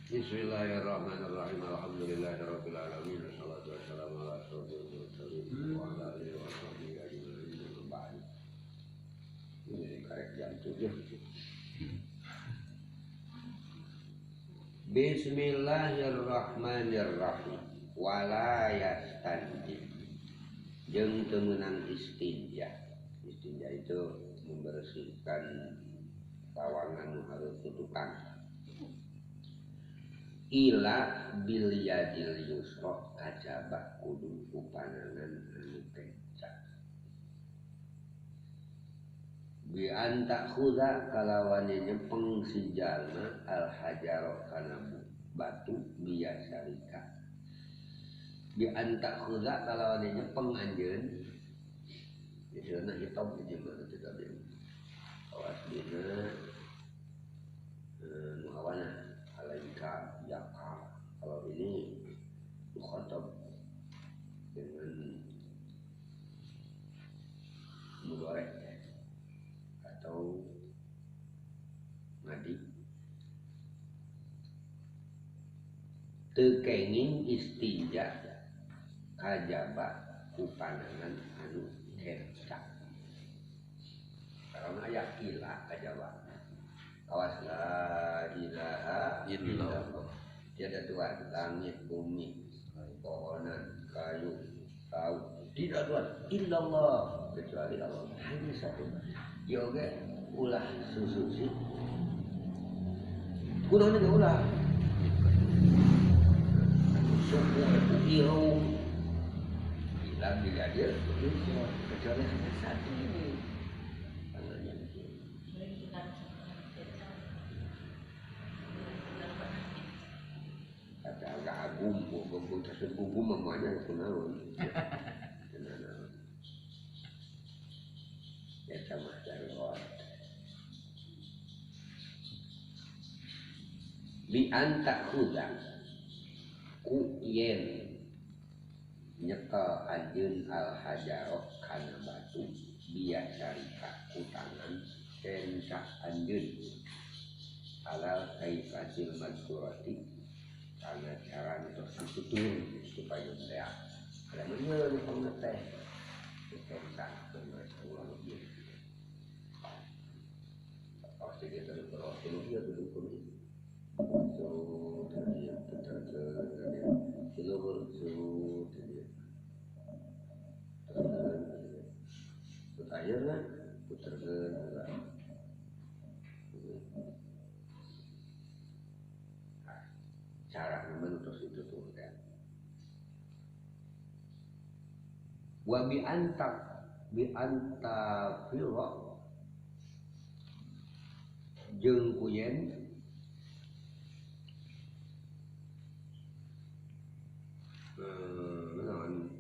Bismillahirrahmanirrahim. Alhamdulillahirabbil alamin. Wassalatu wassalamu ala asyrofil mursalin wa ala alihi washabbihi ajma'in. Ba'd. Ini karek jam 7. Bismillahirrahmanirrahim. Wala yastanji. Jeung teu meunang istinja. Istinja itu membersihkan tawangan nu harus tutukan. Ila bil yadil yusra kajaba kudu upanangan anu kenca. Bi anta khuza kalawan nyepeng si jalma al hajaro kana batu biasarika. Bi anta khuza kalawan nyepeng anjeun. Istilahna hitam jeung mana teh tadi. Awas dina muawana alaika yaka. Kalau ini mukhatab dengan mudhari atau madi. Teu kenging istinja kajaba ku panangan anu kenca. Karena aya ila kajaba. Awas la ilaha illallah. Tiada Tuhan langit, bumi, pohonan, kayu, laut. Tidak Tuhan illallah kecuali Allah. Hanya satu. Yoga ulah sususi. Kunaon ge ulah. Suku irung. Bilang digadir kecuali hanya satu ini. Gum tersebut gum mamanya kunaon. Kunaon. Ya sama darurat. Bi anta khuza ku yen nyekel anjeun al hajaroh kana batu biasarika ku tangan kenca anjeun alal kaifatil mazkurati karena cara untuk ditutur supaya mulia. Ada mana nu pengeteh kenca ulah lebih. Pasti dia terus berwakil dia duduk kuno. So tadi tadi siluhur so tadi. Akhirnya puterkeun. Cara menutus itu tuh kan. Wa bi anta filo jeung kuyen naon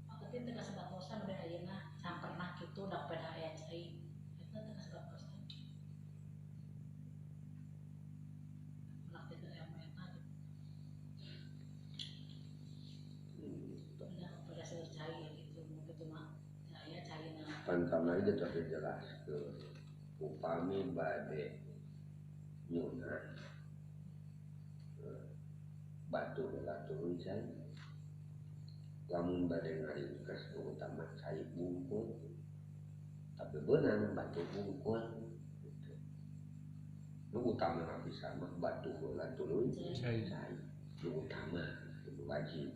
tapi teu kasebatosan udah ayeuna sampernah kitu dak pada aya cai eta teu kasebatosan. Pan kamari teh tos dijelaskeun upami bade nyunah batu heula turun cai lamun bade ngaringkes utama cai bungkul tapi beunang batu bungkul gitu. Nu utama bisa mah batu heula turun cai nu utama itu wajib.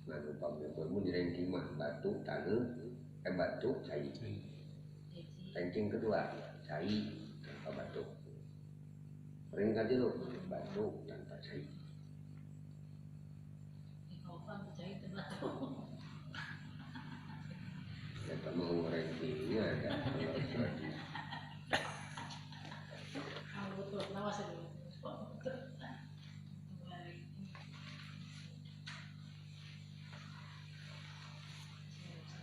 Nah, upami mun di ranking mah batu taneuh batu cai. Ranking kedua cai tanpa batu. Ranking katilu batu tanpa cai. Ya mau rankingnya ada kalau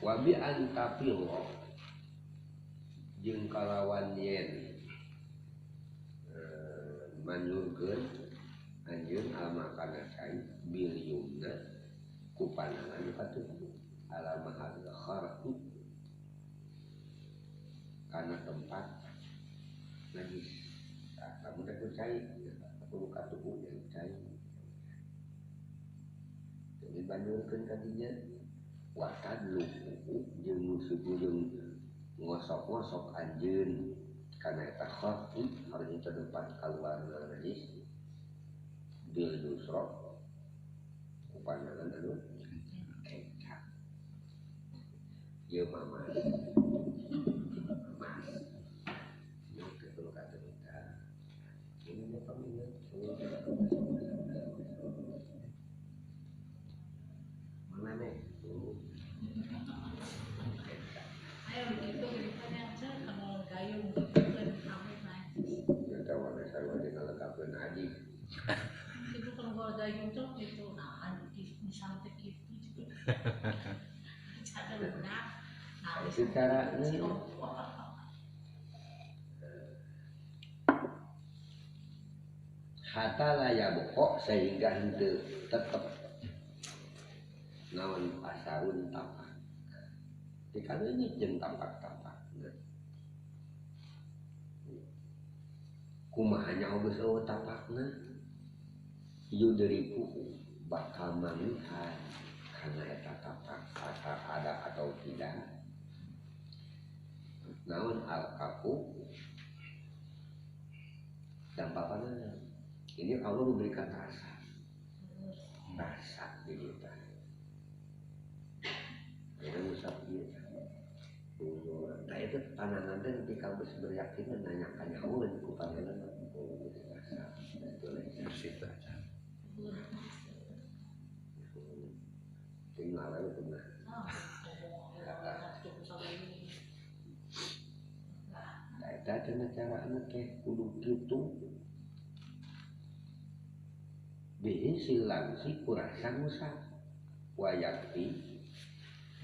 wabi antapilo jeung kalawan yen Manjurkeun anjeun alma kana cai bil yumna ku panangan katuhu ala mahal kharqi kana tempat najis. Nah, lamun teh cai kudu katuhu jeung cai. Jadi banjurkeun ka dinya wa tadluku jeung suku jeung ngosok-ngosok anjeun kana eta kharqi harus tempat kaluarna najis bil yusra ku panangan anu kencang. Ieu mah mas. Mas. Nu kitu kata kita. Ini mah paminat. Mana nih? Ayo begitu ceritanya aja kalau gayung gitu kan amit naik. Ya tahu ada sarua dina lengkapkeun haji. Itu kalau gua gayung tuh gitu, nah di santek gitu. Cara benar. Nah, itu caranya. Hatta la yabqa sehingga henteu tetep naon pasarun tapak. Dikaleungit jeung tapak-tapak. Kumaha nya geus eueuh tapakna? Yudrikuhu bakal manggihan kana eta tapak ada atau tidak. Naon al-kafu dampak panangan. Ini Allah memberikan rasa, rasa di kita. Ini musab dia. Nah itu panangan teh ketika geus beryakin nanya ka nyahoeun ku panangan rasa bersih teh. Tinggal aja pernah. Nah eta cenah carana teh kudu kitu. Bihi silangsi kurasa ngusap wayakti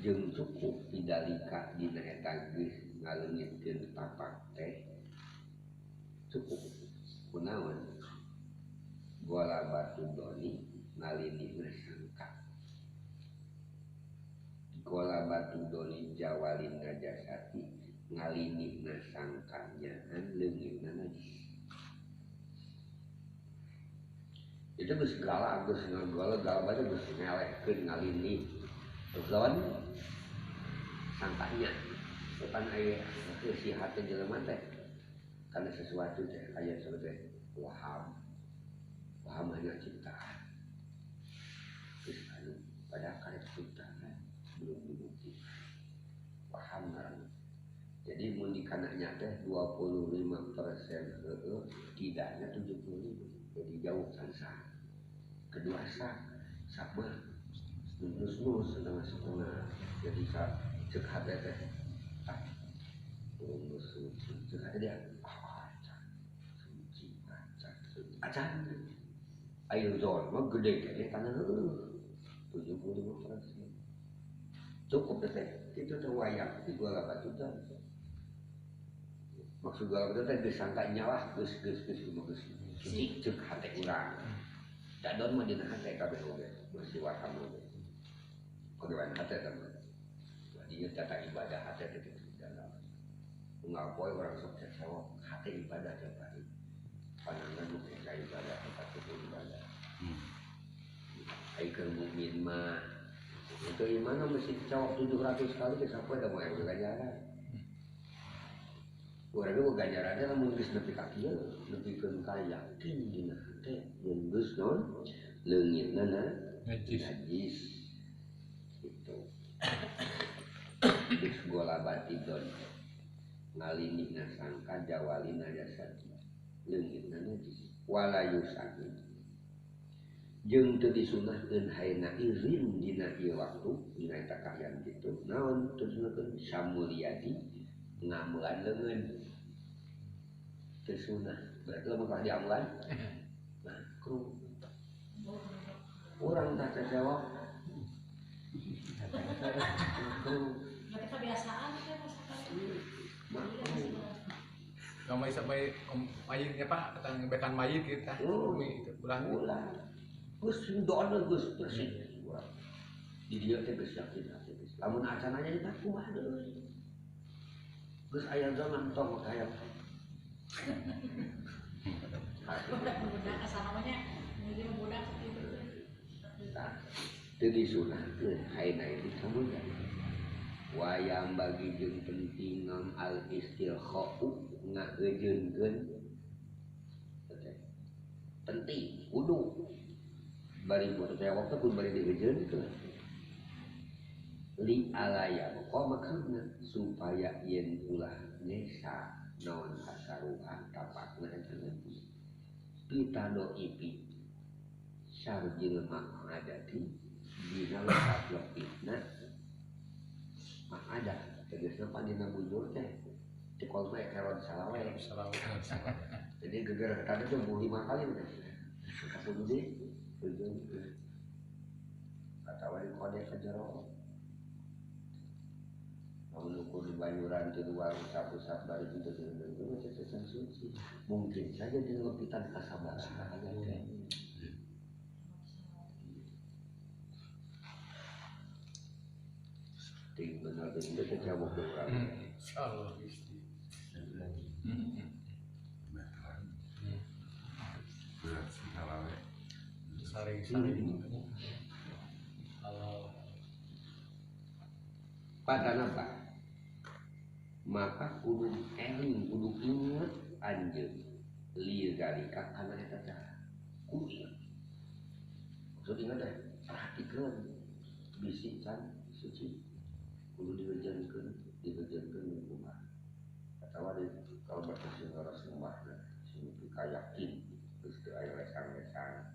jeung cukup pidalika dina eta geus ngaleungitkeun tapak teh cukup kunaon gola batu doni ngalinihna sangka gola batu doni jawalin najasati ngalinihna sangkanyaan leungitna najis. Itu geus galak geus ngagolek galak bae geus ngelehkeun ngalini terus lawan sangkanya depan aya si hati jelema teh karena sesuatu teh aya sebagai waham waham hanya ciptaan geus anu padahal karek ciptaan belum dibuktikan waham ngaranna. Jadi mun dikananya teh 25% heueuh tidaknya 75 jadi jauh kan sah. Kedua sah sama nus nus setengah setengah jadi sah cek hati teh ah nus cek hati dia ah suci acan suci acan ayo zon mah gede kayaknya tanah 75% cukup teh itu teh wayang di gua batu teh maksud gua batu teh geus sangka nyalah geus geus geus geus suci cek hati urang. Dadon mah dina hate kabeh oge masih waham oge. Pagawean hate teh mah. Dieu tata ibadah hate teh kitu dalam. Unggal poe urang sok cecewok hate ibadah teh pari. Panangan nu ka ibadah tempat ibadah. Ai keur mukmin mah itu iman mah mesti cecewok 700 kali geus sapoe da moal ganjaran. Urang ge ganjaran teh lamun geus nepi ka kieu, nepikeun ka yakin dina hate mun geus naon leungitna najis. Gitu. Geus gola batidon ngalinihna sangka jawalina jasad leungitna najis wala yusaki jeung teu disunahkeun hayna izin dina ieu waktu dina eta kaayaan kitu naon teu disunahkeun samulyadi ngamulan leungeun teu sunah berarti lamun kalah diamulan makruh urang tah cecewok makruh berarti kebiasaan teh masakan makruh Gamai sampai mayitnya Pak, kata ngebekan mayit kita. Umi itu ulah. Ulah. Geus doana geus bersih. Di dieu teh geus yakin hati geus. Lamun acan aya di kumaha deui. Geus aya zaman tong hayang. Budak kasanamanya jadi budak gitu. Tah, teu disunahkeun ayeuna itu kamunya. Wayang bagi jeung penting al istilkha'u ngaheujeunkeun penting kudu bari motor waktu kudu bari diheujeunkeun li alaya kok maksudna supaya yen ulah nyesa naon kasaruhan tapakna eta pitado ipi sarjil ma'adati dina lepit-lepitna ma'adah tegasna pan dina bujur teh cekol mah keron salawe. Jadi geger tadi tuh 5 kali teh kudu di ujung atawa di kode ke jero lamun ukur di bayuran di luar usap-usap bari itu teh suci mungkin saja di lepitan kasabaran aya teh. Ting benar itu kecabok orang. Insyaallah Gusti. Berat salawe. Saring-saring. Kalau pada apa? Maka kudu eling, kudu inget anjeun li zalika kana eta cara. Kudu inget. Maksud inget teh perhatikeun bisi can suci. Kudu dihujankeun kumaha atawa di kalau berkesi ngaras rumahna sing kayakin geus teu aya lesang-lesang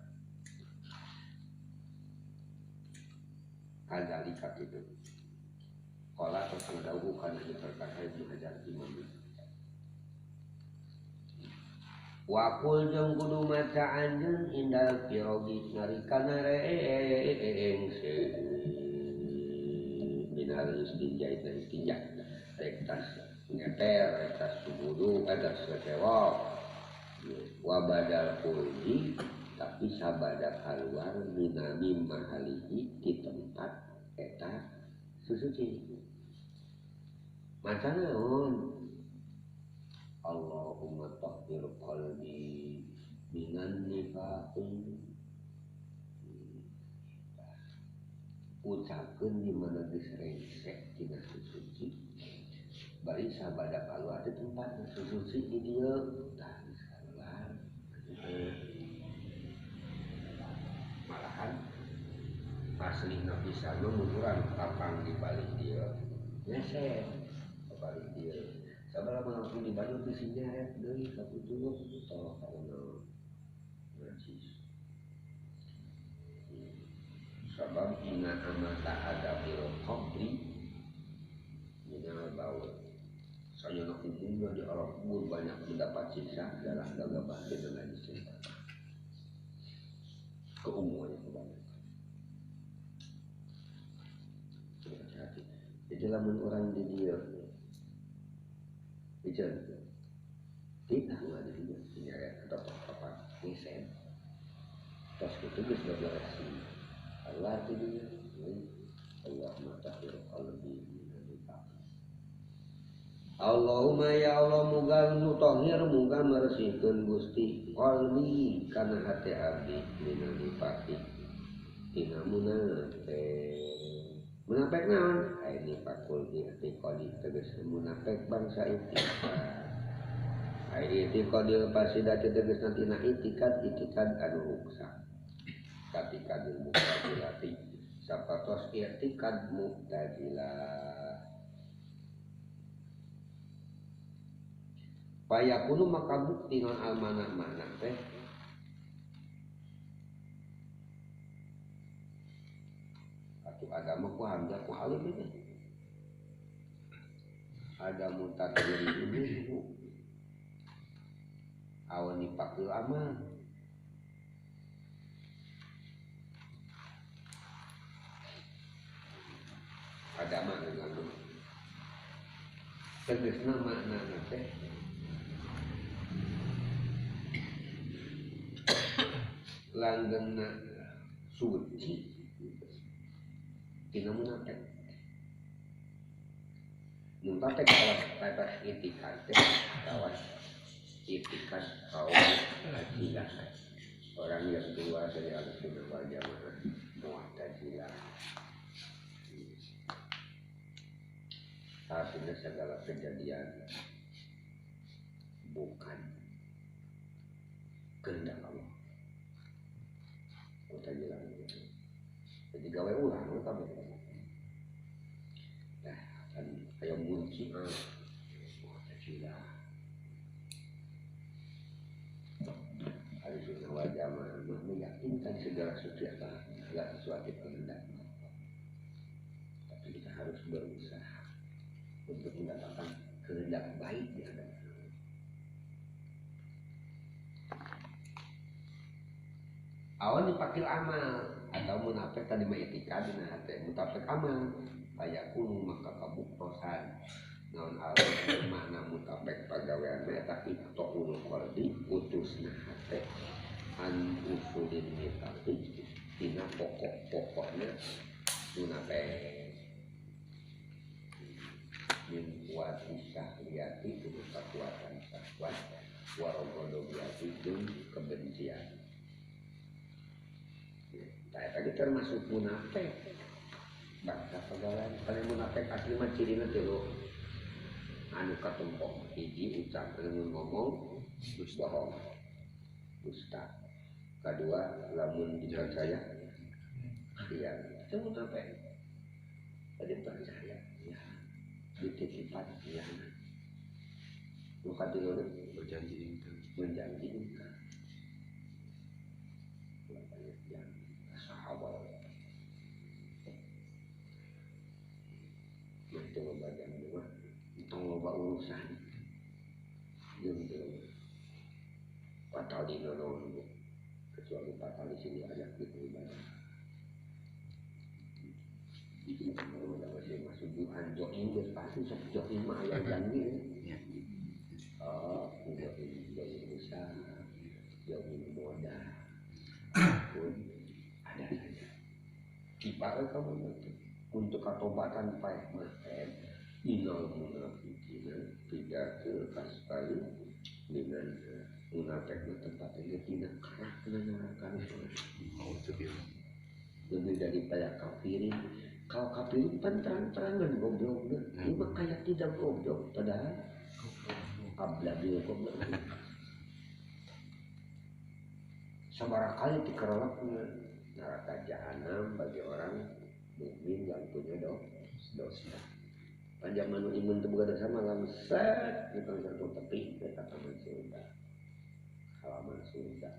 kadzalika kitu qala terus dawuh kana perkara Ibnu Hajar Imam wa qul jeung kudu maca anjeun indal firogi nalika rengse minal istinja itu istinja rektas ngeter rektas wudu atas sewok wa badal kulli tapi sabada keluar minami mahalihi di tempat eta susuci maca naon Allahumma tahhir qalbi minan nifaqi ucapkeun di mana geus rengsek tina susuci bari sabada kaluar di tempat susuci di dieu tah geus kaluar malahan aslina pisan mah mun urang tapang di balik dieu ngesek ka balik dieu sabaraha langsung di baju teh sinyeret deui ka putuluk tolok kana najis. Sabab inna amata adabil qabri minal baul. Sayana umumnya di alam kubur banyak mendapat siksa adalah gagabah dan najis. Keumumannya kebanyakan. Hati-hati. Jadi lamun orang di dia, bicara tidak ada di dia, sinyeret atau apa ngesen. Terus itu geus beres. Allah itu Allahumma tahhir qalbi minan nifaq. Allahumma ya Allah muga nutahhir muga meresihkeun Gusti qalbi kana hati abdi minan nifaq. Tina munafik. Munafik naon? Ai nifaqul i'tiqadi tegas munafik bangsa itikad. Ai i'tiqadil fasidati tegas tina itikad itikad anu ruksak. Ketika di mu'tazilati sapatos i'tikad mu'tazilah payakunu maka bukti non almana mana teh atuh agama ku hamzah ku alif ini ada mutakhir ini awan nifaqil amal ada makna tegasna makna teh Langgengna suci tina munafik. Munafik kawas kawas itikad teh kawas itikad kaum Mu'tazilah. Orang yang keluar dari Ahlussunnah wal Jamaah Mu'tazilah. Artinya segala kejadian bukan kehendak Allah. Mu'tazilah gitu. Jadi gawe ulang kabeh. Nah, kan aya murji'ah Mu'tazilah. Ahlussunnah wal Jamaah meyakinkan segala sesuatu segala sesuatu kehendak Allah. Tapi kita harus berusaha untuk mendapatkan kehendak baik di hadapan Allah. Awan dipakil amal atau munafik tadi mah itikad dina hate munafik amal fayakunu maka kabuktosan naon alai makna munafik pagawean mah eta iqtaul qalbi putusna hate an usulin nifaqi tina pokok-pokokna munafik min kuat syahwiyati kudu kekuatan syahwat warogodobiyati jeung kebencian. Nah, tadi termasuk munafik. Bangsa pagawean paling munafik asli mah cirina tilu anu katempo hiji ucap lamun ngomong bohong dusta, kedua lamun dipercaya iya itu munafik. Tadi percaya ya dititipan ya bukan dulu berjanji ingkar berjanji ingkar banyak yang sahabat itu loba janji mah tong loba urusan jeung teu batal di naon kecuali batal di sini ada gitu ibadah. Kalau masih masuk bukan join geus pasti sok join mah aya janji. Oh, join join usaha, join modal. Pun ada saja. Kibar kamu itu untuk katobatan paeh mah innal munafiqina tidak kasbali dengan munafik tempatnya tidak kerak neraka. Lebih daripada kafirin. Kalau kafirin kan terang-terangan goblok, ini mah kayak tidak goblok, padahal ablabil goblok. Sabaraha kali dikeroloknya neraka jahanam bagi orang mukmin yang punya dosa. Panjang manu imun teu boga dosa malam set di satu tepi eta taman surga. Halaman surga.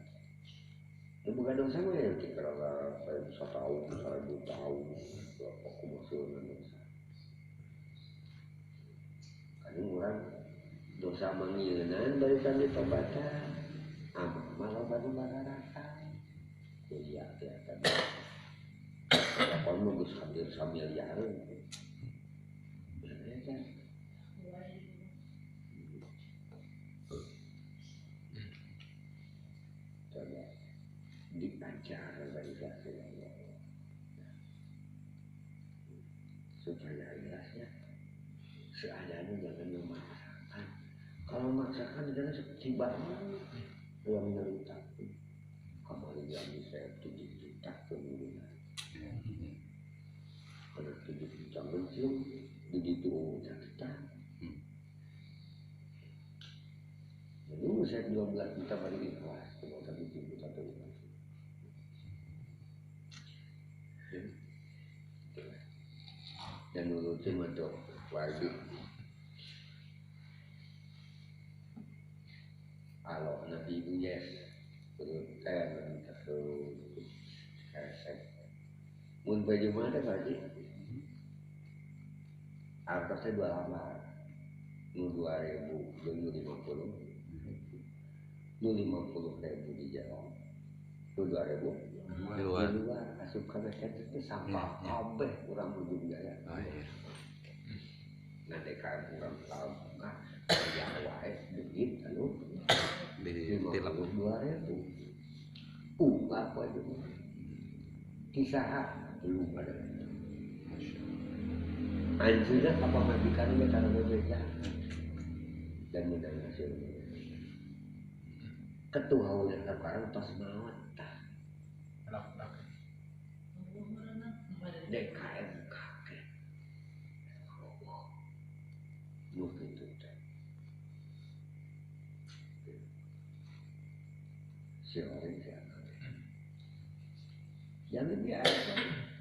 Teu boga dosa mah ya dikerolok 1000 tahun, 1000 tahun. Aku masuk dosa. Kadang orang dosa mangienan dari kami tobatan, amal malah baru bararata. Iya, ya tadi. Kalau mau geus hampir samiliareun. Mana coba diajar dari Allah supaya ikhlasnya seadanya, jangan memaksakan. Kalau memaksakan jangan tiba yang menderita. Kemarin yang saya 7 juta kemudian karena 7 juta mencium begitu juta. Jadi saya 12 juta baru ikhlas, cuma 7 juta ikhlas. Dan nurutin untuk wajib. Kalau Nabi Yes terus keresek. Mun baju mana Pak Haji? Artosnya 2 lambar. Nu 2.000 jeung nu 50. Nu 50.000 di jero. Nu 2.000 di luar asup kana teh sampah kabeh urang ujung jaya. Oh iya. Ngadekan urang labuh aya wae duit anu di 52.000. Apa itu? Kisah belum ada. Anjingnya apa majikan dia cara berbeda dan menang hasilnya. Ketua yang sekarang pas maut tah. DKM kakek. Nu kitu teh. Si orang siapa? Jangan biasa.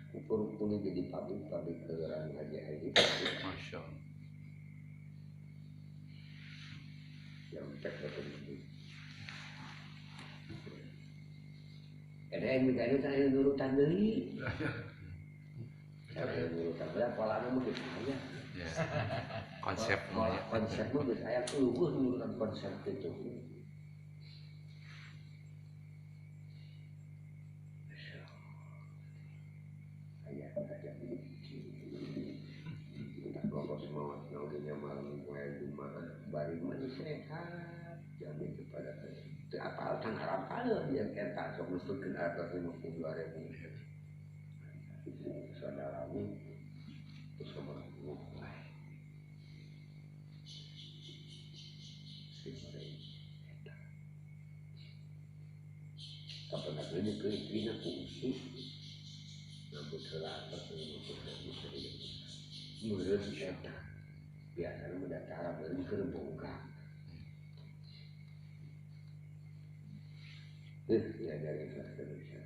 Ukur-ukurnya jadi pabrik-pabrik keluaran aja ini. Masya Allah. Yang teknologi. Ada yang misalnya saya nurutan beli. Saya nurutan beli, polanya mungkin saya. Konsep konsep mungkin saya keluar nurutan konsep itu. Sehat jamin kepada apal kan arapal yang eta sok nuturkeun atas 52.000 saudaramu terus sama mulai si eta kapan lagi ke istrina ku usus nambut heula atas 52.000 meureun eta biasana mah datara beureun keur boga. Ya dari ikhlas Indonesia.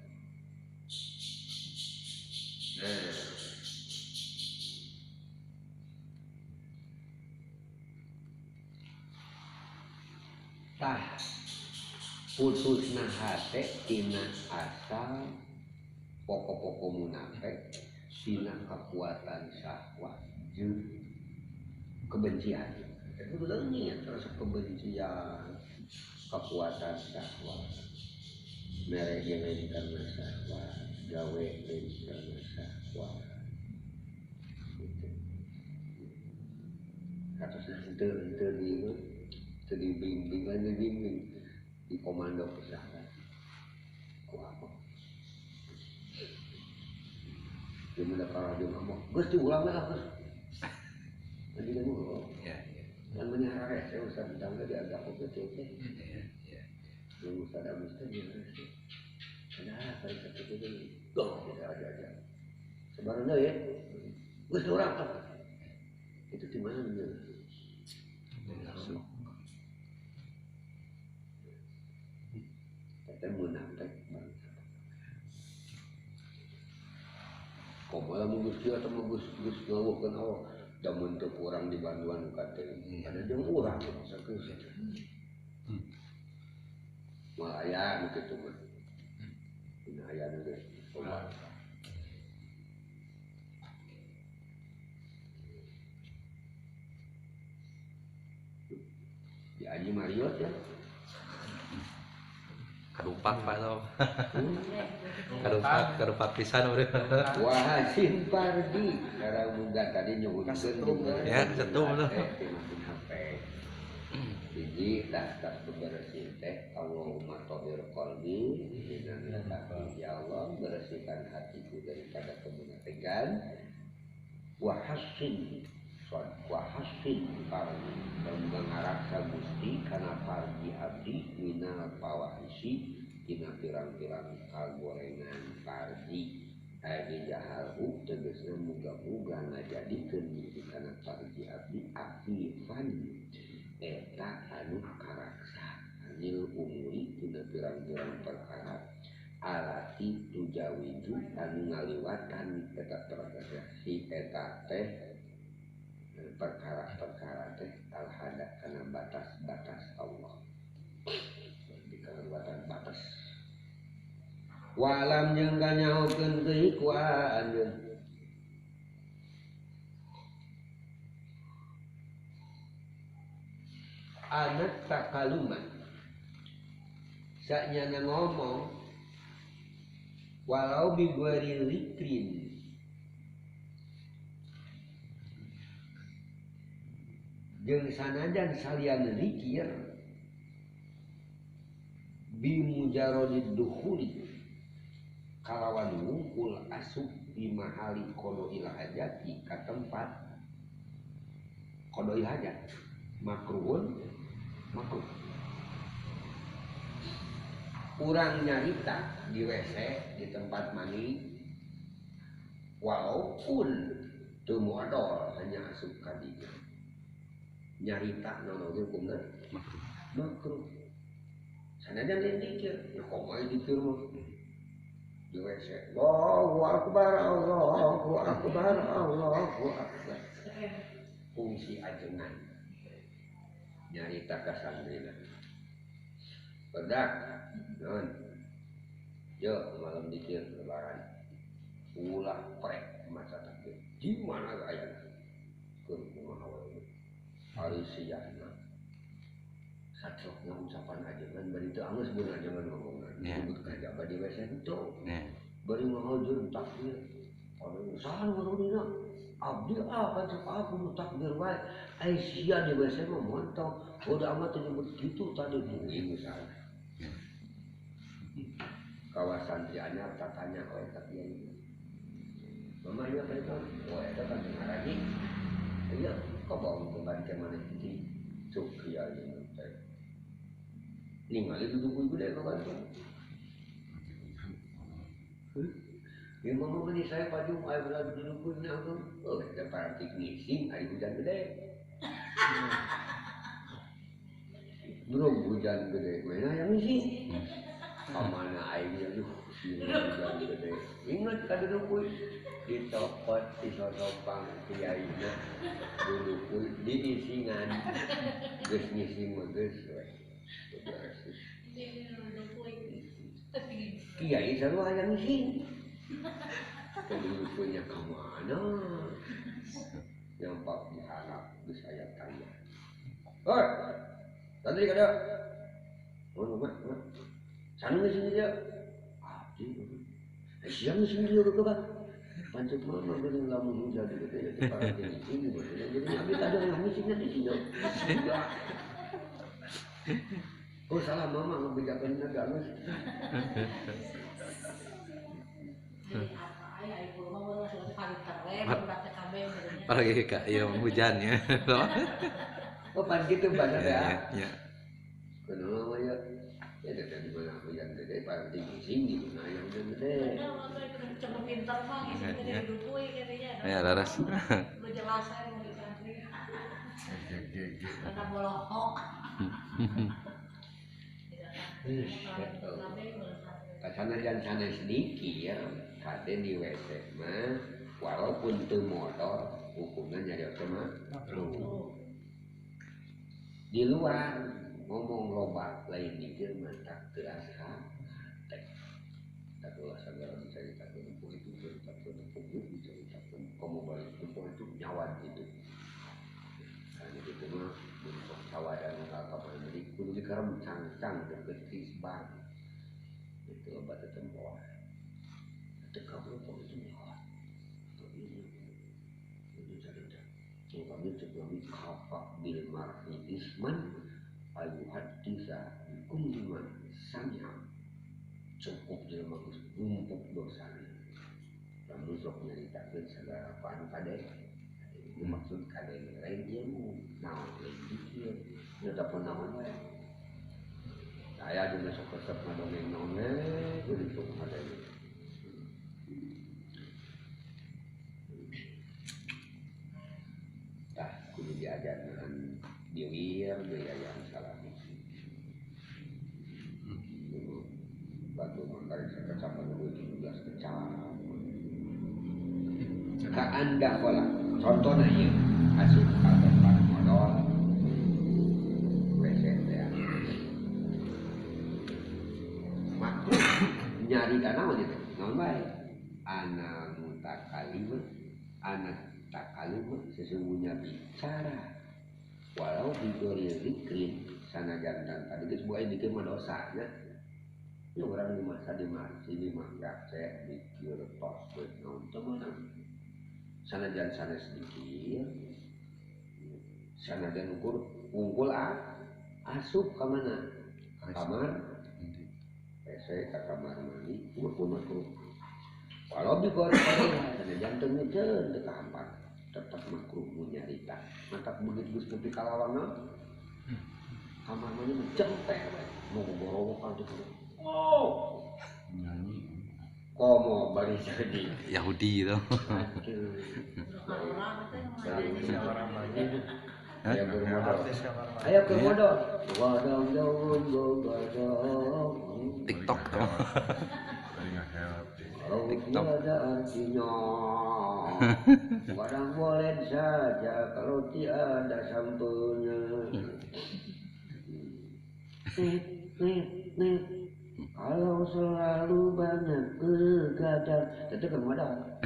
Tah putusna hate tina asal pokok-pokok munafik tina kekuatan syahwat jeung kebencian. Itu leungit terus kebencian, kekuatan syahwat. Mere lain karena syahwat, gawe lain karena syahwat. Gitu. Katusna henteu di teu dibimbing lain dibimbing di komando ku syahwat. Ku apa? Dia mun kalah dia ngomong, geus diulang lah geus. Nanti kamu ya, ya. Kan menyahara rese usah ditangga diagak oge teh. Iya, iya. Yang usah ada mesti dia rese. Kenapa kali satu itu doh tidak aja aja. Sebarang ya. Geus urang tah. Itu di mana nya? Nafsu. Teh munafik bangsa. Komo lamun geus kieu atau geus geus ngawuhkeun awak. Da mun teu kurang di bantuan kate. Ada jeung urang sakeus. Moal aya nu kitu mah. Dina aya nu geus loba. Di Aji Mariot ya. Kadupak Pak Tom. Kadupak, kadupak pisan urang. Wah Hasim Pardi sekarang muga tadi nyuhunkeun ya kesetum tuh. HP. Hiji daftar bebersih teh Allahumma thahhir qalbi minan nifaq. Ya Allah bersihkan hatiku daripada kemunafikan. Wa hassin wa hassin farji dan mengaraksa Gusti kana farji abdi minal fawahisi dina pirang-pirang kagorengan farji aya jahalhu tegasna muga-muga ngajadikeun kana farji abdi afifan eta anu karaksa anil umuri dina pirang-pirang perkara alati tujawiju anu ngaliwatan eta perkara si eta teh perkara-perkara teh alhada kana batas-batas Allah di kelewatan batas walam jeung kanyahokeun deui ku anjeun anak takaluman saknyana ngomong walau biguari likrin jeung sanajan salian zikir Bimujarodid dukhuli kalawan wungkul asup di mahali qada'il hajati ka tempat qada'il hajat makruhun makruh. Urang nyarita di WC di tempat mandi walaupun teu modal hanya asup ka dinya nyarita naon oge hukumna makruh. Sanajan lain dikir, ya komo dikir mah di WC. Allahu akbar, Allahu akbar, Allahu akbar. Fungsi ajengan nyarita ka santrina. Bedak, non. Yo malam dikir lebaran. Ulah prek maca takbir. Di mana ayana? Keur kumaha wae. Ari siana. Sacokna ucapan ajengan bari teu anggeus beun ajengan ngomongna. Disebut kajaba di WC henteu. Bari ngahojur takbir. Aduh, saha nu ngadina? Abdi ah kan sok aku nu takbir wae. Ai sia di WC mah montong. Udah amat teu nyebut kitu tadi duit misalnya. Kawasan santri anyar tatanya we ka kiai. Mama ieu apa itu? Oh, eta kan ngaraji. Ieu kok bawa beban ke mana kitu? Cuk kiai teh. Ningali duduk gede ke kantor. Ya mama meni saya pajung air berlalu duduk gede aku. Oh, ada parantik ngising hari hujan gede. Bro hujan gede, mana yang ngising? Kamana aingnya duh, hujan gede. Ingat ka duduk dicopot disosopang kiaina duduk diisingan. Geus ngising mah geus we. Kiai sarua hayang ngising. Kudu punya ka mana? Nyampak diharap geus aya tanya. Hoi. Tadi kada. Oh, mah. Sanu ngising dia. Abdi. Siang ngising dia ke Pak. Pancet mama geuning lamun hujan gede teh para ngising. Jadi abdi tadi ngisingna di dieu. Oh salah mama ngebejakeun geus. Apalagi kak, ya hujan ya. Oh pan gitu bener ya. Iya. Kunaon ya? Ya dari mana hujan gede para ngising gitu nah yang hujan gede. Coba pintar mah ngising gede duduk katanya. Ya laras. Lu jelasan mau di santri. Karena bolohok. Kasana jan sana sedikit kade di WC mah walaupun teu motor hukumna nyarios mah makruh. Di luar ngomong loba lain dikir mah tak teu asa teh. Tak ulah sagala dicaritakeun ku itu dicaritakeun ku itu dicaritakeun komo balik ku itu nyawan itu. Karena itu mah mun sok cawadan ka kamana deui kudu dikarem cangcang deukeut kisbang. Itu obat tempoh. Itu kamu itu nyawa. Atau ini itu cerita. Yang kami cek kafa bil mar'i isman ayu hadisa kulli man sami'a. Cukup jelema geus numpuk dosana. Lamun sok nyaritakeun sagala apaan kade. Itu maksud kade lain ilmu, naon lain dikir, nya pun naon wae. Saya juga sok resep ngadongeng nongeng, jadi sok ngadongeng. Tah kudu diajarkan diwir deui aya salah. Batu mangkari sakecapan 17 kecap. Ka anda kola contohna ieu asup ka tempat modal WC teh. Makruh nyari kana mah gitu. Naon bae? Ana mutakallim, ana takalim sesungguhnya bicara walau bigori zikrin sanajan dan tadi geus buai dikir mah dosa nya. Ya orang di masa di masjid di manggace dikir tos geus naon teu meunang. Sanajan sanes dikir sanajan ukur unggul asup ka mana? Ka kamar WC ka kamar mandi makruh. Kalau bigoreng ada jantungnya teu kahampar tetap makruh mun nyarita. Mantap begitu geus nepi ka lawangna. Kamar mandi mah jempe we. Mau gorowokan tuh. Oh. Nyanyi. Komo bari jadi Yahudi itu. Ayo bermodal. Ayo bermodal. Gadang daun gadang. TikTok tuh. TikTok. Ada artinya. Kadang boleh saja kalau tiada sampulnya. Kalau selalu banyak kegadang, itu bermodal.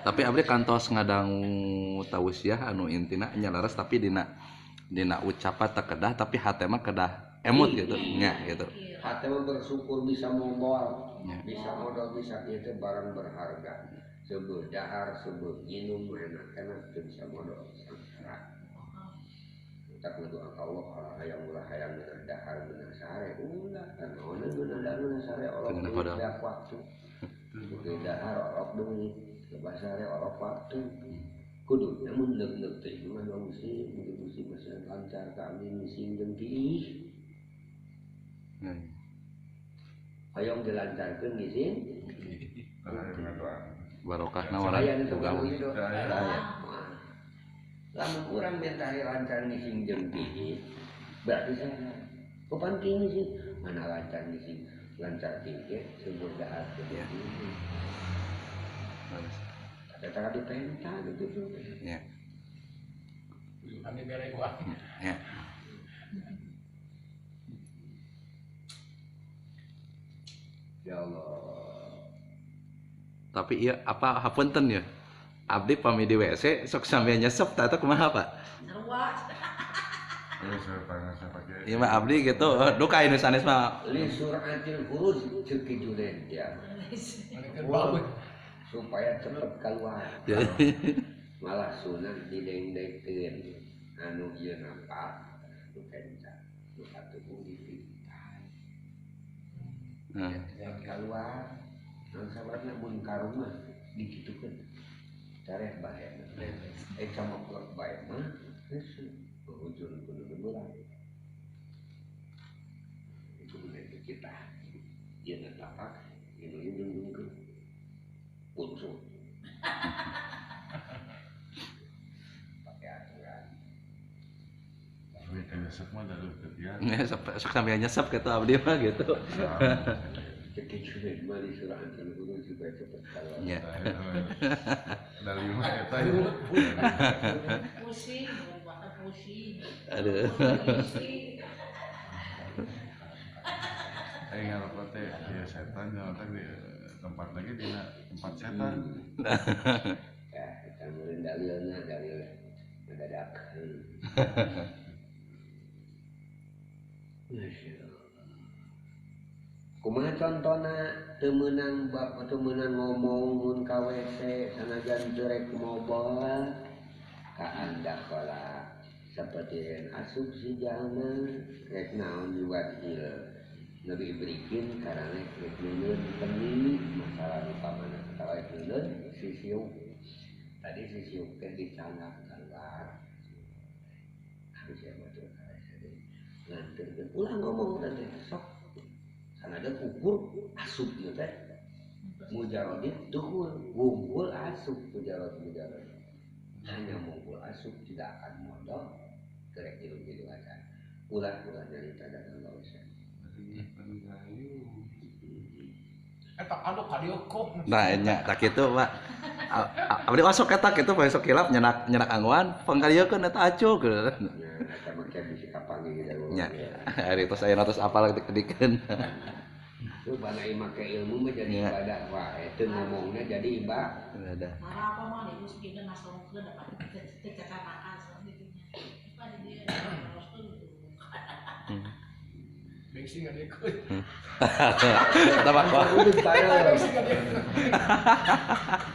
Tapi abdi kantos ngadangu tausiah anu intina nya leres tapi dina ucapan teu kedah tapi hate mah kedah emut gitu nya gitu. Hate mah bersyukur bisa modal, bisa modal bisa ieu teh barang berharga. Seubeuh dahar, seubeuh nginum enak-enak teu bisa modal sangsara. Tak ngadoa ka Allah kalau hayang ulah hayang ngeunah dahar ngeunah sare ulah kan naon ngeunah dahar ngeunah sare orok duit waktu. Duit dahar orok duit, lebah sare orok waktu. Kudu namun leuk-leuk teh mah dua musim, musim masih lancar ka abdi ngising jeung tiih. Hayang dilancarkeun ngising. Barokahna warang boga. Lamun urang minta lancar ngising jeung tiih, berarti salah. Kapan tiih ngising? Mana lancar ngising? Lancar tiih seubeuh dahar teu. Ada dipenta gitu tuh. Ya. Kami bere uang. Ya. Ya Allah. Tapi iya apa hapunten ya? Abdi pami di WC sok sambil nyesep tah eta kumaha Pak? Sarua. Iya mah abdi gitu, duka ini sanes mah. Li suratil khuruj ceuk junen ya. Supaya cepat keluar. Malah sunah dideng-dengkeun anu ieu napa nu kenca nu katuhu dipintai. Cepat keluar. Naon sababna mun ka rumah dikitukeun. Careh bae. Camoklek bae mah heueuh hujur kudu beurang. Itu bener kita. Ieu tapak ieu lindungkeun. Unsur pakai aturan. Tapi nyesep mah dari ketiak. Sok sampai nyesep gitu abdi mah gitu. Cekik mah disuruh antar guru supaya cepat keluar. Ya. Dari mah eta ya. Pusing, bahkan pusing. Aduh. Aing ngarep teh ya setan jangan teh di tempat lagi di tempat setan. Ya, kita meureun dalilna dalil ngadadak. Kumaha contona teu meunang bab teu meunang ngomong mun ka WC sanajan teu rek mobol ka andakala saperti asup si jalma rek naon diwakil Nabi berikin karena rek nunun peni masalah upamana atawa rek nunun sisiuk tadi sisiuk teh dicandak keluar harus ya matur nganterkeun ulah ngomong teh sok sanajan ukur asup ieu teh mujarodin duhul wungkul asup mujarod mujarod hanya mungkul asup tidak akan modal kerek hidup aja ulah ulah nyarita dagang gawesan. Eta anu ka dieu kok. Nah nya tak kitu Pak. Abdi osok eta kitu poe sok kilap nyenak nyenak angguan pangkaliekeun eta acuk. Nya eta mah ke bisi kapanggih gitu. Nya. Ari tos aya tos apal dikeun. Coba na make ilmu mah jadi ibadah wae teu ngomongna jadi ibadah. Marah apa mah ieu geus ngasongkeun dapat teu cacanakan sok kitu nya. Pak di dieu terus tuh. Bensin nggak ikut. Tambah kok.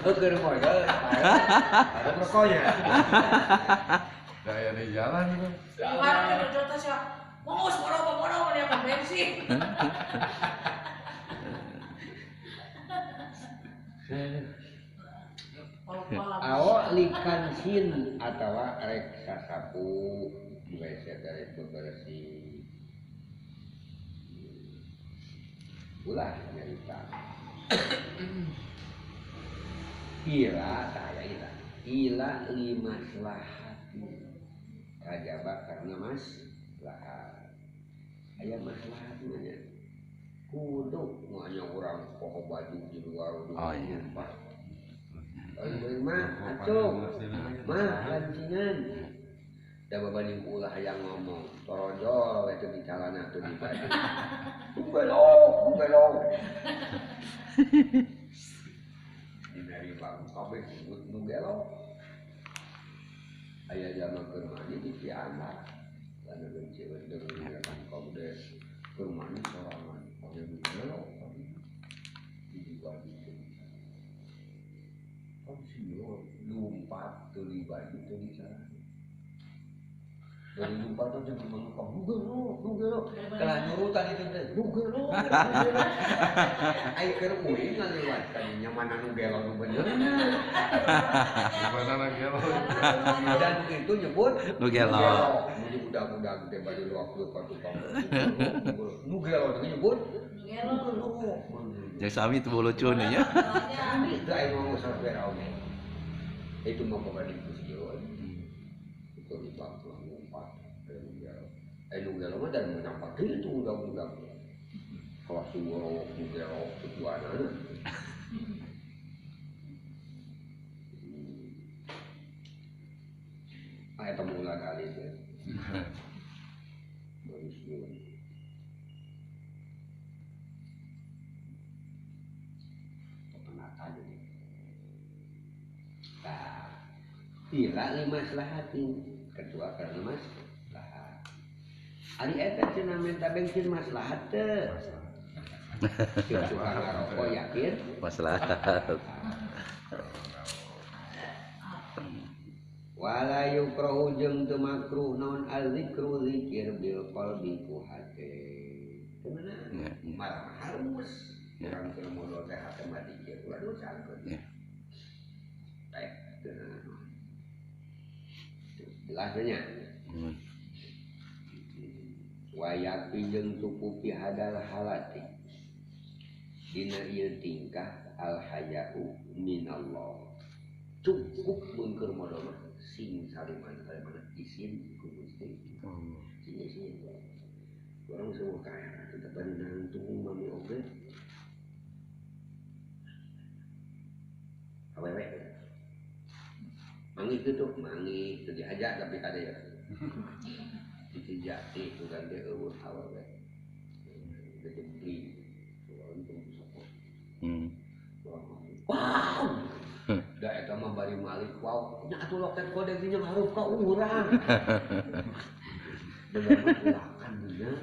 Oke, modal. Ada rokoknya. Daya di jalan itu. Kemarin udah contoh sih. Mau semua dia kan bensin. Awo likansin atawa rek sasapu WC dari bebersih. Ulah nyarita. Ila saya ila. Ila limaslahati. Kajaba karena maslahat. Aya maslahat nya. Kudu hanya orang poho baju di luar oh, iya. Mah acuk. Mah lancingan. Da babanding ulah yang ngomong torojol itu di calana tuh di baju. Belok, belok. Di bang kabeh sebut nu gelok. Aya jalma keur mandi di pianak. Lana geus deung kan kabeh keur mandi sorangan. Kabeh nu gelok di baju. Kan sio lumpat teu di baju teu di calana. Dari lupa tuh jadi melupa. Google, kalau nyurutan itu teh Google. Ayo keur uing ngaliwat kan nyaman anu gelo nu bener. Mana gelo. Dan itu nyebut nu gelo. Nu budak-budak teh bari waktu ka tukang. Nu gelo teh nyebut nu gelo. Jeung sami teu lucu nya. Itu aing ngomong software oge. Itu mah pabanding ku sieun. Itu di bangku ngumpat. Nu gelo mah dan menampak itu budak-budak. Kelas dua nu gelo tujuanana. Ah eta mula kali teh. Bagus nyuwun. Pepenatan ini. Tah, ila limaslahatin ketua karena maslahat. Ari eta cenah minta bensin maslahat teu. Cek tukang ngarokok yakin maslahat. Wala yukrahu jeung teu makruh naon azzikru zikir bil qalbi ku hate. Teu meunang. Malah harus urang keur modal teh hate mah dikir ulah dosangkeun. Baik, teu naon. Jelas nya. Wayapi jeung cukupi hadal halati dina ieu tingkah al haya'u minallah cukup mun keur modal mah sing saliman-saliman isin ku Gusti sing isin urang semua kaya kita bari nangtung mami oge awewe manggih kitu manggih teu diajak tapi kade ya itu jati itu kan dia eueuh awewe gede beli untung sokok wow da eta mah bari malik wow nya atuh loket kode nya hareup ka urang bener mah ulakan nya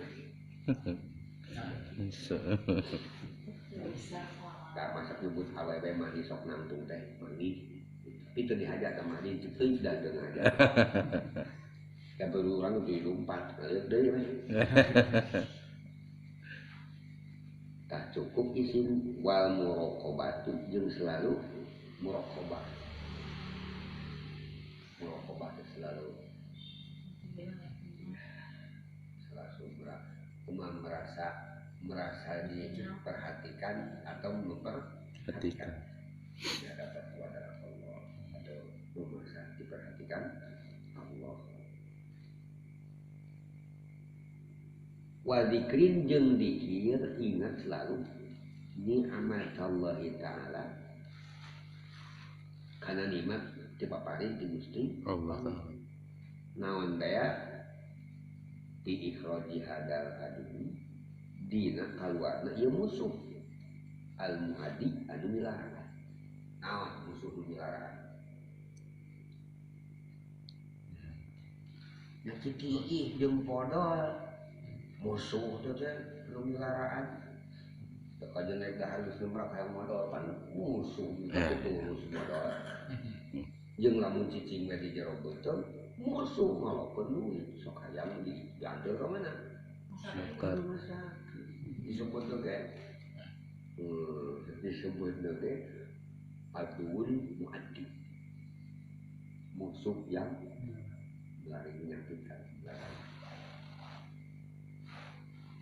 da masak nyebut awewe mani sok nangtung teh manggih tapi teu dihajar ka mani teuing da teu ngajar. Dan baru orang itu lompat, balik deh. Tak cukup isin wal muraqabatu jeung selalu muraqabah. Muraqabah selalu selalu merasa diperhatikan atau memperhatikan. Tidak dapat kepada Allah atau merasa diperhatikan Allah. Wa dzikrin jeung dzikir ingat selalu ni'matallahi ta'ala kana nikmat dipaparin ti Gusti Allah ta'ala naon teh di ikhraji hadal adu dina kaluarna ieu musuh al muhadi anu milaraan naon musuh nu milaraan nya kieu jeung podol Musuh teh teh nu milaraan. Teu kajen naik dahar geus nemrak hayang modal pan musuh kitu urus modal. Jeung lamun cicing we di jero beuteung musuh ngalokeun duit sok hayang dianteur ka mana? Ka rumah sakit. Disebut ge disebut ge adul muaddi. Musuh yang lari menyakitkan.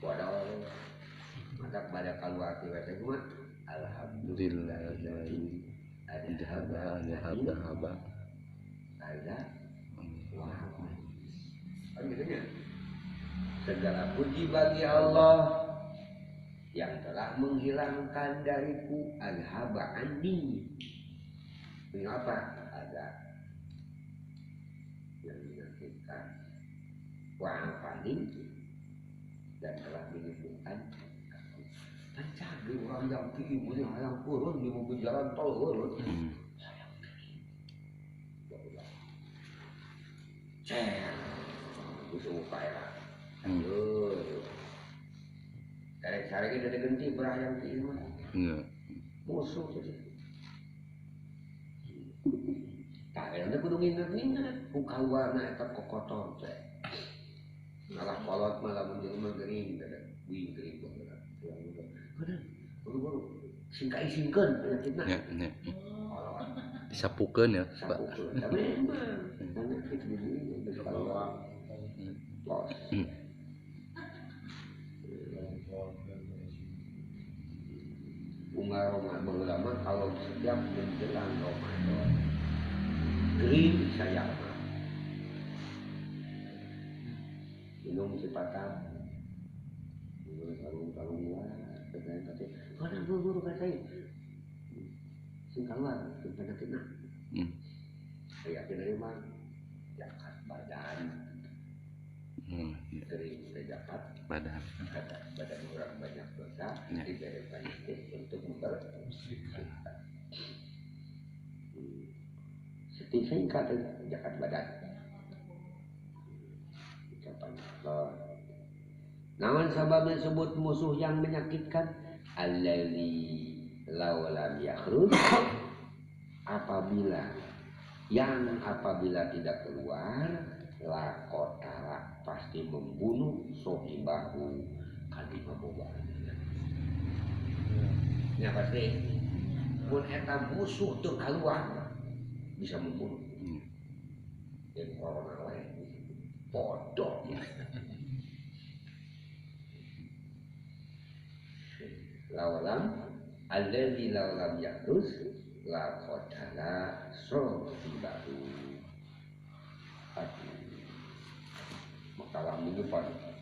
Waduh, maka pada keluar ti wete kumaha? Alhamdulillah adhaba adhaba ada wah. Kan gitu nya. Segala puji bagi Allah yang telah menghilangkan dariku adhaba anni. Mengapa? Ada yang menyakitkan wa'afani dan telah menyembuhkan aku. Kan cagri orang yang tinggi punya hayang turun di mobil jalan tol urut. Hayang tinggi. Ya Allah. Cer. Musuh kaya. Aduh. Sarek-sarek udah genti berayang tinggi mah. Musuh jadi. Tak ada kudu nginget-nginget ku kaluarna eta kokotor teh. Malah kolot malah mun gering teh wih gering baheula. Heuh, buru-buru sing kaisingkeun penyakitna. Nya, nya. Disapukeun ya, Pak. Sapukeun. Tapi emang penyakit gini geus kaluar. Los. Bunga Roma baheula mah kalau setiap menjelang Ramadan gering saya mah minum sipatang minum sarung-sarung lah katanya mana buru-buru kasih sing keluar sing penyakitna yakin dari mah zakat badan gering zakat badan badan orang banyak dosa diberi penyakit untuk membersihkan. Singkat zakat badan. Ucapan Allah. Namun sababnya sebut musuh yang menyakitkan allazi law lam yakhruj apabila yang apabila tidak keluar la qatala pasti membunuh sohibahu kalima bogaanna. Ya pasti mun eta musuh teu kaluar bisa membunuh. Dan corona lain bodoh. Lawalam allazi lawalam yakrus la qatala sahibahu. Aduh. Maka lamun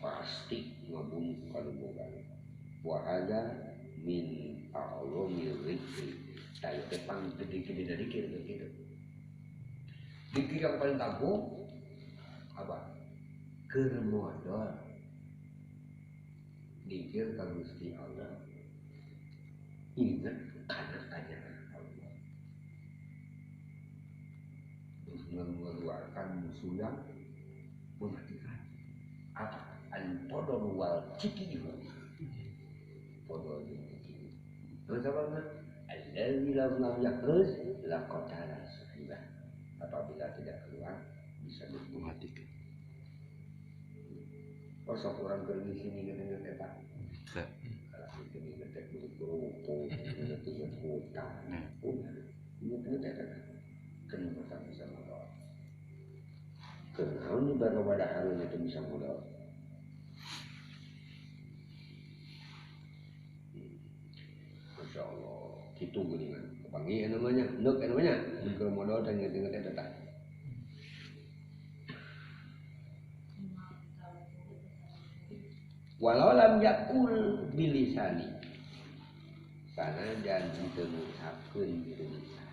pasti ngabunuh kalau bukan. Wa hadza min a'zami dzikri. Tah ieu pang gede-gede dari kieu gitu. Dikir yang paling agung apa? Keur modal. Dikir ka Gusti Allah. Ingat kana kanyana Allah. Terus mengeluarkan musuh yang mematikan. Apa? Al-podor wal cikihu. Podor jeung cikihu. Terus apa? Allazi lam yakruz la qatala sahibah. Apabila tidak keluar bisa mematikan. Oh sok orang keur di sini inget-inget eta. Kalau itu inget teh kudu kerupuk, inget-inget hutang. Inget-inget eta. Kenapa bisa modal? Kenaon nu baru pada harun itu bisa modal? Masya Allah, kitu geuningan. Panggil namanya, nuk namanya, keur modal teh inget-inget eta tah. Walau lam yakul bilisani sanajan teu ngucapkeun bilisan.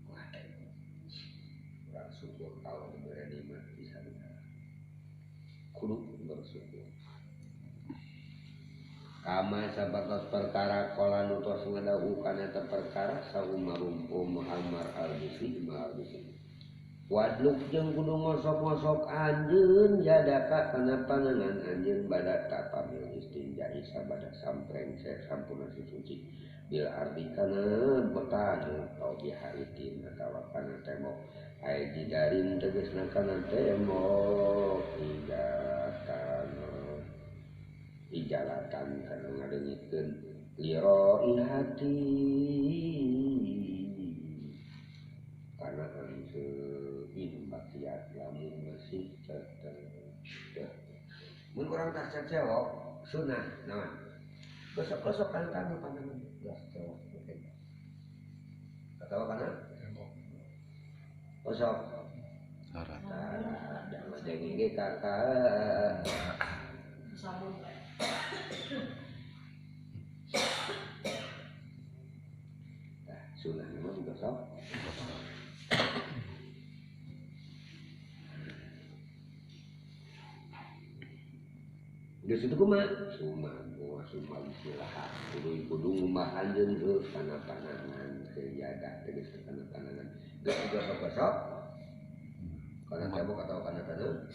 Wah, urang syukur kalau diberi nikmat bisa kudu bersyukur. Kama sabatos perkara kala nutos ngadahu kana eta perkara saumarum Muhammad al-Bisri al-Bisri. Wadluk jeung kudu ngosok-ngosok anjeun jadaka kana panangan anjeun bada tapamil istinja sabada sampreng sampurna suci bil ardi kana betan atau bihaitin atawa kana tembok ai jidarin tegasna kana tembok ijatan ijalatan kana ngadengikeun liroihati karena bakiat lamun masih tetep mun urang tah cewek sunah naon gosok-gosok kana tangan panangan geus cewek atawa kana gosok tara jangan denge ge kakak sabun. Tah sunah mah digosok. Geus itu kumaha? Sumangga sumangsilah kudu kudu ngumbah anjeun heuh kana panangan sejadah tegas kana panangan. Geus digosok-gosok kana tembok atau kana taneuh.